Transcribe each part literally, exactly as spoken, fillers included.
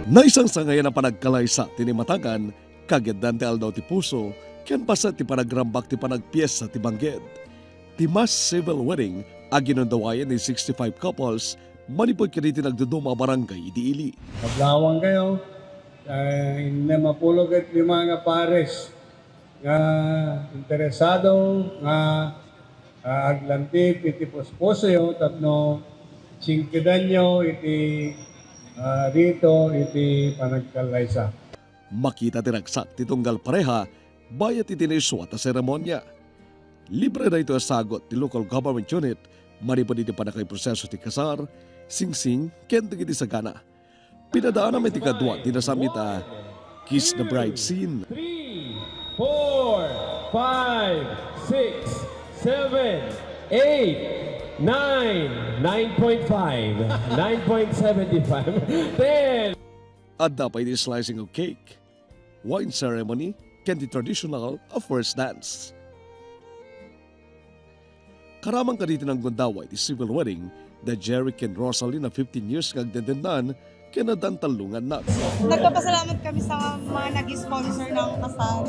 Naisangsangayan a panagkalaysa ti naimatagan, kagiddan ti aldaw ti puso, ken paset ti panagrambak ti panagpiesta ti bangged. Ti mass civil wedding a ginundawayan ni sixty-five couples manipud kadagiti nagduduma a barangay iti ili. Kablawang kayo, ah, innem a pulo ket lima nga pares nga interesado nga, ah, aglantip iti puspusoyo tapno singkedanyo iti, ah, rito iti panagkalaysa. Makita ti ragsak ti tunggal pareha bayat iti naisuat a seremonia. Libre daytoy a sagut ti local government unit manipud iti pannakaiproseso ti kasar, singsing, ken dagiti sagana. Pinadaanam iti kadua ti nasammit a Kiss the Bride scene. Three, four, five, six, seven, eight, nine, nine point five, nine point seventy-five, ten. Adda pay ti slicing of cake, wine ceremony, ken ti traditional a first dance. Karamang kadagiti nanggundawa iti civil wedding, da Jerry ken Rosalie a fifteen years nga agdendennaan ken addan tallo nga annak. Nagpapasalamat kami sa mga nag-sponsor ng kasal.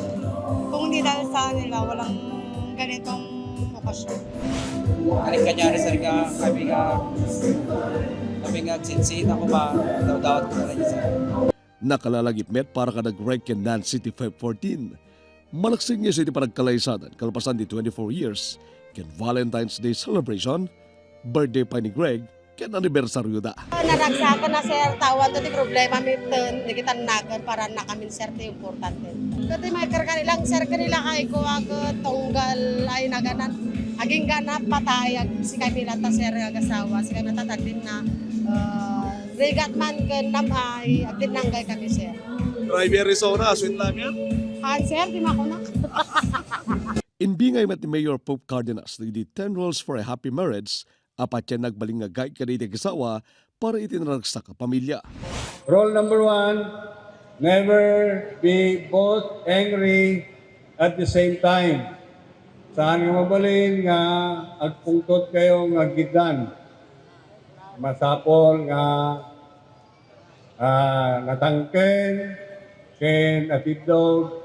Kung hindi dahil sa nila, walang ganitong okasyon. Ano yung kanyari, sir, nga kami nga, kami nga sinsin ako ba, daw-daw ko na rin, sir. Nakalalagip met para kada Greg ken Nancy ti Feb fourteen. Malaksid nga iti panagkalaysadan kalpasan ti twenty-four years ken Valentine's Day celebration, birthday pay ni Greg, ken anibersaryoda. Naragsakan na, sir, tawan to ti problema mi ten, dagiti annaken, para annak amin, sir, ti importante. Ket may karkari lang, sir, kanila kay ko agad tunggal ay naganan. Aging ganap patay, ag-, sikami latta, sir, agasawa, sikami latta, agdin na, ah, rigat man ken namay, agdin nanggay kami, sir. Driver Arizona, sweet lang yan. Han, sir, di makunak. Imbingay met ni Mayor Pope Cardenas dagiti ten rules for a happy marriage a patien nagbalin nga guide kadagiti agasawa para iti naragsak a pamilya. Rule number one, never be both angry at the same time. Saan nga mabalin nga agpungtot kayo nga agiddan? Masapol nga, ah, natangken ken atiddog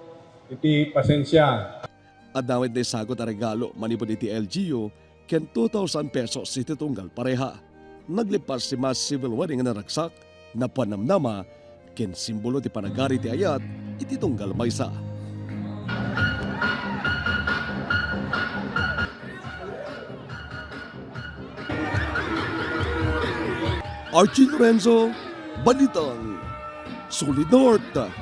iti pasensia. Adda met naisagut a regalo manipud iti L G U ken two thousand pesos iti tunggal pareha. Naglippas ti mass civil wedding a naragsak, napuan namnama, ken simbolo ti panagari ti ayat iti tunggal maysa. Archie Lorenzo, Balitang Solid North.